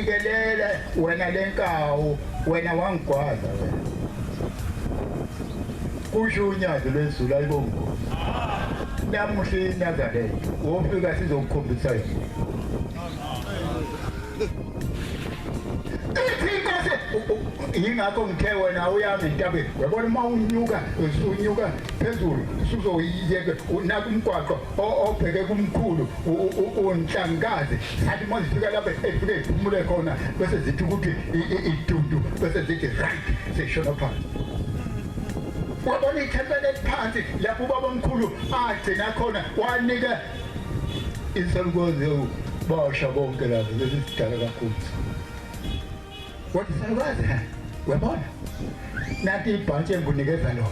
Wanginikelela wena lenkawu, wena wangigwaza wena. Kusho unyazi lwezulu ayibongo. Namuhla iNazaretha, wofika sizokukhombisa yona. Ithi inkosi yingakho ngithe wena uyami entabeni. Uyabona uma unyuka usunyuka phezulu usuzoyiyeke unaka umgwaqo obheke kumkhulu unhlangazi sathi uma zifika lapho efike iphumule khona bese zithi ukuthi idudu bese zithi right seshona phansi. Wabona ithempeli eliphansi lapho ubaba omkhulu agcina khona wanika isalukazi basha bonke labo lesi sidala kakhulu. Wathi salukazi uyabona nanti ibhantshi engikunikeza lona.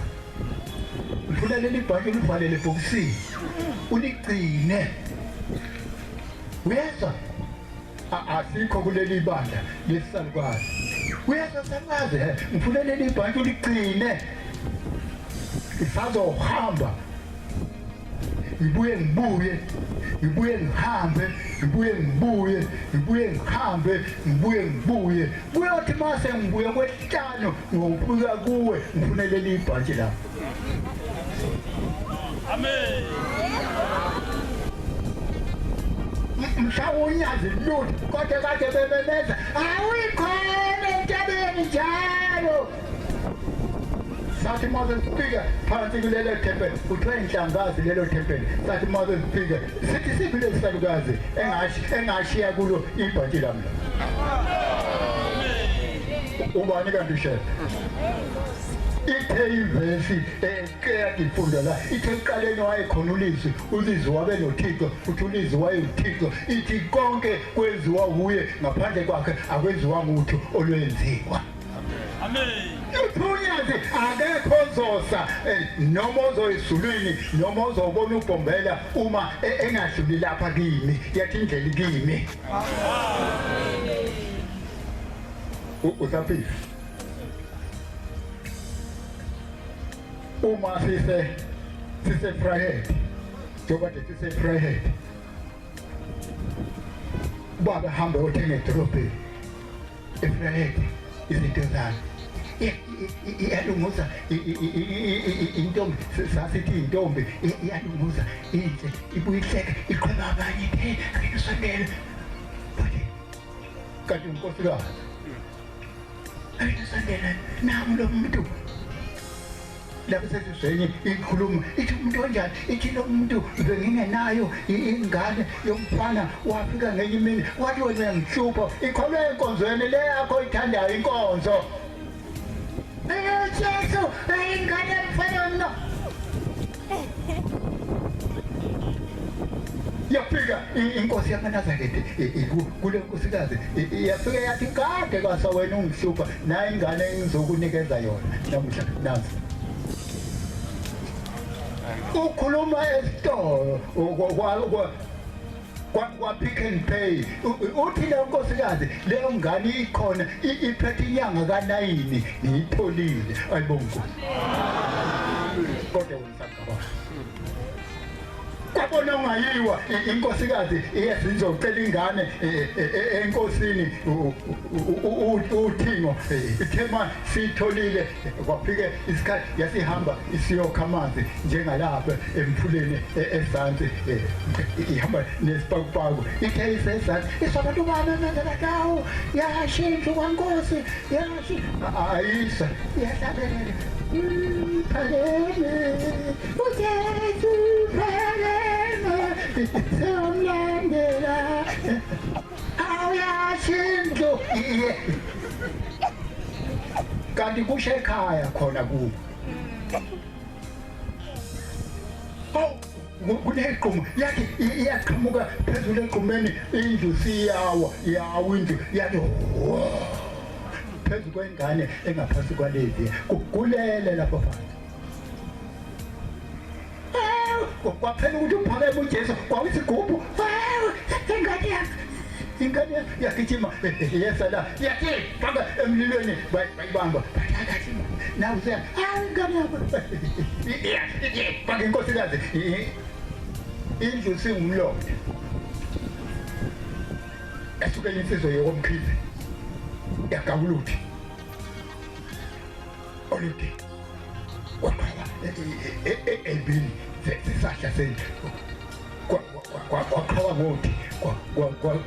Ngifuna leli bhantshi ulivalele ebhokisini uligcine. Uyezwa? Asikho kuleli bandla lesalukazi. Uyezwa salukazi? Ngifuna leli bhantshi uligcine. Isazohamba ngibuye ngibuye ngibuye ngihambe ngibuye ngibuye ngibuye ngihambe ngibuye ngibuye kuyothi mase ngibuye kwesihlanu ngofika kuwe ngifune leli ibhantshi lapho. Amen. Mhla unyazi lutho kodwa kade bebemeza awuyikhona entabeni njalo. Sathi uma sesifika phansi kulelo thempeli, kuthiwa inhlangazi lelo thempeli. Sathi uma sesifika sithi siphi lesi salukazi engashiya kulo ibhantshi lami la. Ubani kanti uShembe? Ithe ivesi ekade ifunda la ithe ekuqaleni wayekhona uLizwi, uLizwi wabe noThixo, uthi uLizwi wayewuThixo. Ithi konke kwenziwa wuye, ngaphandle kwakhe akwenziwa ngutho olwenziwa. Amen. Uthunyazi akekho ozosa noma ozoyezulwini noma ozobona ubhombela uma engadluli lapha kimi yathi indlela kimi. Usaphila. Uma sise Vryheid njengoba nje sise Vryheid ubaba hambe othenga edolobheni eVryheid izinto zami iyalunguza intombi sasithi intombi iyalunguza inhle ibuye ihleke iqhweba abanye ithe ake nisondele bathi kanti unkosikazi ake nisondele namu lo muntu lapho sesizwenye ikhuluma ithi umuntu onjani ithi lo muntu bengingenayo ingane yomfana wafika ngenye imini wathi wena uyangihlupha ikholwe enkonzweni le yakho oyithandayo inkonzo. Jesu ingane yomfana no yafika inkosi yamaNazaretha kule nkosikazi yafike yathi kade kwasa wena ungihlupha nayi ingane engizokunikeza yona namuhla nansi. Ukhuluma esitolo kwa Pick n Pay uthi le nkosikazi leyo ngane ikhona iphethe inyanga ka-9 ngiyitholile ayibonga inkosi kodwa wena usangabona kwabona ungayiwa inkosikazi iyezizocela ingane enkosini uthingo ithema siyitholile kwafike isikhathi yasihamba isiyokha amanzi njengalapha emfuleni ezansi ihamba nesipakupaku ithe isezansi isabantu bami manje yashintsha kwankosi yashi ayisa yahlabelela phakeme uJesu phakeme siyomlandela awuyashintsho kanti kusho ekhaya khona kubo kunegqumo yathi iyaqhamuka phezulu egqumeni indlu siyawa yawa indlu yathi phezu kwengane engaphansi kwalezi kulele lapho phansi kwaphela ukuthi uphakeme uJesu kwawisigubhu ingane yakhe ingane yagijima yesala yathi faka emlilweni bayibamba nawu seya hawu ingane yakho faka inkosikazi indlu singumlotha. Esuke insizwa yokomkhize yagawuluthi olude kwaqhaba ey'bini zesahla sendlu kwaqhawa ngothi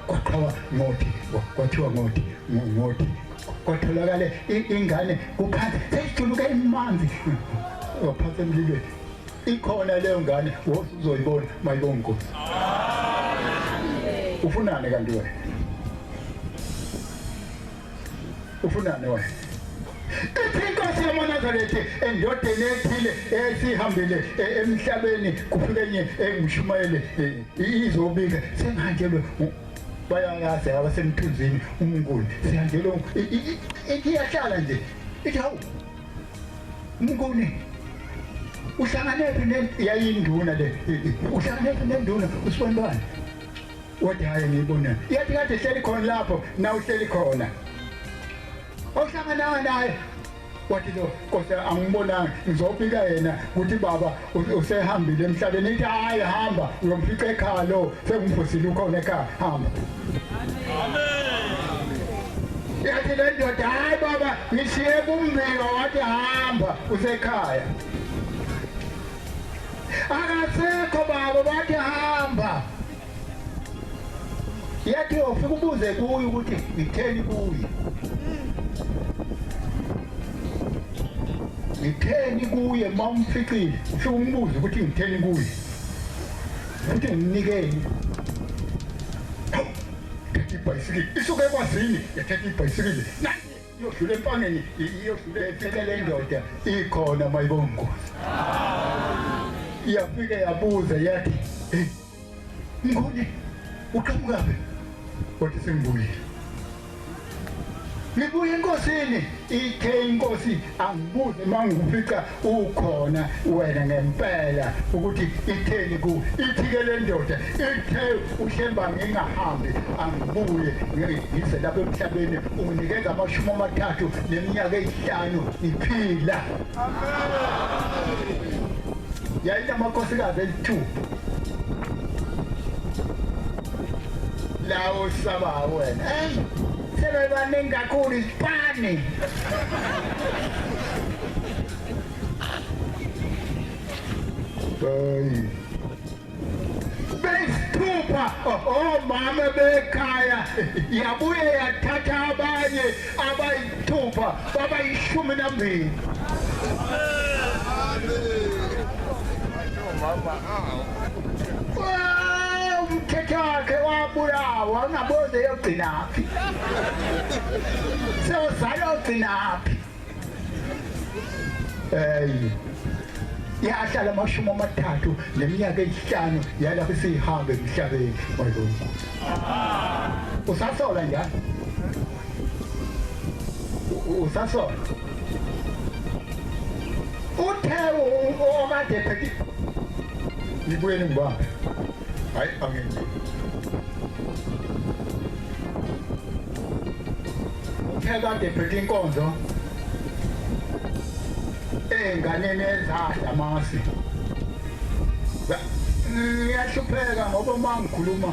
kwaqhawa ngothi kwathiwa ngothi ngothi kwatholakala ingane kuphansi seyijuluka imanzi waphansi emlilweni ikhona leyo ngane uzoyibona mayibonga inkosi ufunani kanti wena ufunani wena ithi inkosi yamaNazaretha endodeni ethile esihambile emhlabeni kufike enye engushumayele izobika sengihanjelwe bayayazi abasemthunzini umnguni sihanjelwe iyahlala nje ithi hawu umnguni uhlanganephi yayinduna le uhlanganephi nenduna usibonibani wathi hhayi ngiyibona yathi kade hleli khona lapho na uhleli khona awuhlangananga naye wathi lo nkosi angibonanga ngizobika yena ukuthi baba usehambile emhlabeni ithi hayi hamba uyomfica ekhaya lo sengimvusile ukhona ekhaya hamba yathi le ndoda hayi baba ngishiye kumbiwa wathi hamba usekhaya akasekho baba bathi hamba yathi ufika ubuze kuye ukuthi ngitheni kuye ngitheni kuye uma umficile ufike umbuze ukuthi ngitheni kuye futhi ngimnikeni thatha ibhayisikili isuke ekwazini yathatha ibhayisikili iyodlula empangeni iyodlula efike le ndoda ikhona mayibongozi iyafike yabuza yathi hey ngone uqhamukaphi wathi sengibuyile ngibuye enkosini ithe inkosi angibuze uma ngikufica ukhona wena ngempela ukuthi itheni ku ithi-ke le ndoda ithe uHlemba ngingahambi angibuye ngize lapha emhlabeni unginikeza 30 neminyaka eyihlanu ngiphila yayinamakhosikazi elithupha lawo sabawo wena sebebaningi kakhulu isipani hayi besithupha omama bekhaya yabuye yathatha abanye abayithupha baba 12 umthetho wakhe wabulawa ungaboze yogcinaphi sewuzala ogcinaphi Hey. Yahlala 30 neminyaka eyihlanu yalapho isihambe emhlabeni wayibona. Usasola njalo? Usasola? Uthe okade phethe ngibuyele ngibambe. Hayi angenzi. Uthe kade phethe inkonzo ey'nganeni ezadla amasi ngiyahlupheka ngoba uma ngikhuluma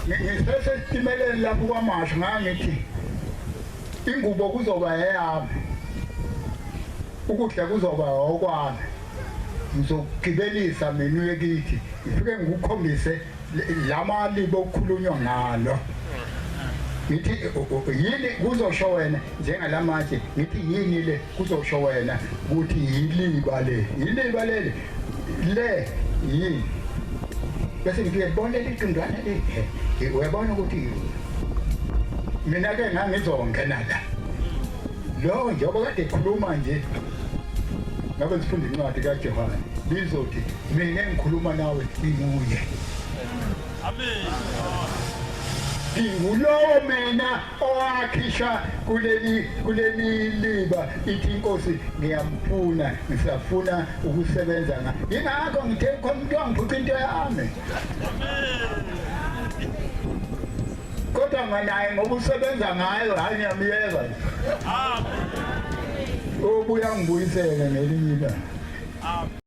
ngisesesitimeleni lapho kwamashu ngangithi ingubo kuzoba eyami ukudla kuzoba okwami ngizokugibelisa mina uye kithi ngifike ngikukhombise lamali bokukhulunywa ngalo ngithi yini kuzosho wena njengalamatshe ngithi yini le kuzosho wena ukuthi yiliba le yiliba leli le yini bese ngithi uyabona leli qindwana le uyabona ukuthi mina ke ngangizongena la lo njengoba kade ekhuluma nje ngabe sifunda incwadi kaJohane lizothi mina engikhuluma nawe nginguye Amen. Ngingulowo mina owakhishwa kuleli liba ithi inkosi ngiyamfuna ngisafuna ukusebenza nga yingakho ngithe khona umuntu wangiphuca into yami kodwa nganaye ngoba usebenza ngayo hayi ngiyamyeka Amen. Ubuya ngibuyisele ngelinye ilanga. Amen.